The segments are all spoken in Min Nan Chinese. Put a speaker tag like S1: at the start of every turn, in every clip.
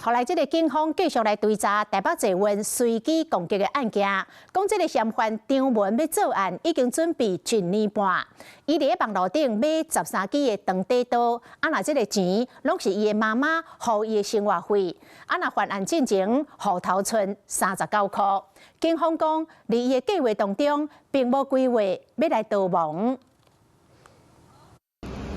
S1: 後來，這个警方繼續來追查台北捷運隨機攻擊的案件，講這个嫌犯張文欲作案已經準備一年半，伊佇咧網路頂買13支的長短刀，啊若這个錢攏是伊的媽媽予伊的生活費，啊若犯案進前戶頭賰39箍。警方講，佇伊的計劃當中，並無規劃欲來逃亡。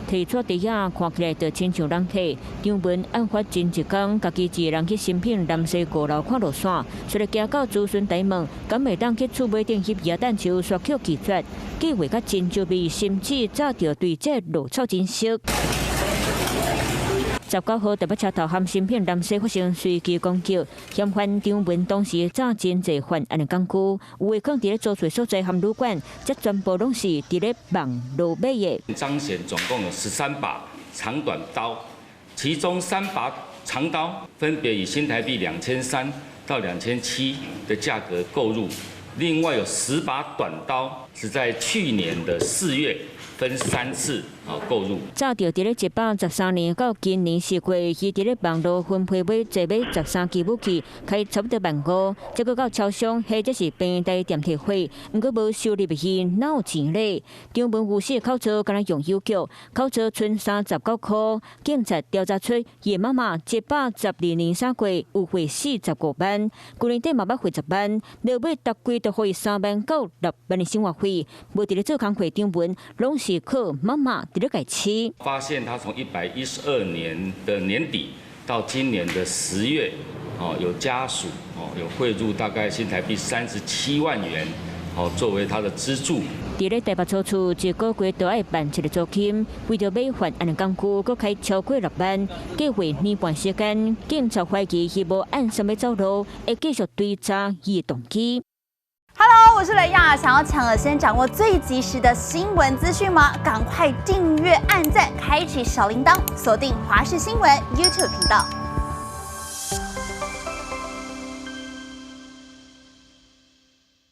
S2: 提出佇遐看起來就親像人客。張文案發前一工，家己一个人去誠品南勢五樓看路線，出來行到諮詢台門，敢會當去厝尾頂翕椰蛋樹，煞予拒絕。計劃較真周密，甚至早就對這路草真熟。19號台北車頭和誠品南勢發生隨機攻擊，嫌犯張文當時早真濟犯案的工具，有的囥佇咧租厝所在和旅館，這全部攏是佇咧網路買的。
S3: 彰顯總共有13把長短刀，其中三把長刀分別以新台幣2300到2700的價格購入，另外有10把短刀是在去年的4月分三次啊購入。
S2: 早佇咧113年到今年4月，伊佇咧網路分批買濟買13支武器，開差不多萬五，這閣到超商或者是平台店提貨，毋過無收入的伊哪有錢咧？張文有四口座，敢若用郵局，口座賰39箍。警察調查出，伊的媽媽112年3月有匯45萬，舊年底嘛捌匯10萬，落尾逐季都予伊3萬到6萬的生活費，無佇咧做工課，張文攏是靠媽媽佇咧共飼。
S3: 發現他從112年的年底到今年的10月，哦，有家屬哦有匯入大概新台幣37萬元，哦作為他的資助。
S2: 佇咧台北租厝，一個月都愛萬七的租金，為著買犯案的工具，閣開超過6萬，計劃年半時間，警察懷疑伊無按心欲走路，會繼續追查伊的動機。
S4: Hello，我是雷亞，想要搶先掌握最及時的新聞資訊嗎？趕快訂閱、按讚、開啟小鈴鐺，鎖定華視新聞 YouTube 頻道。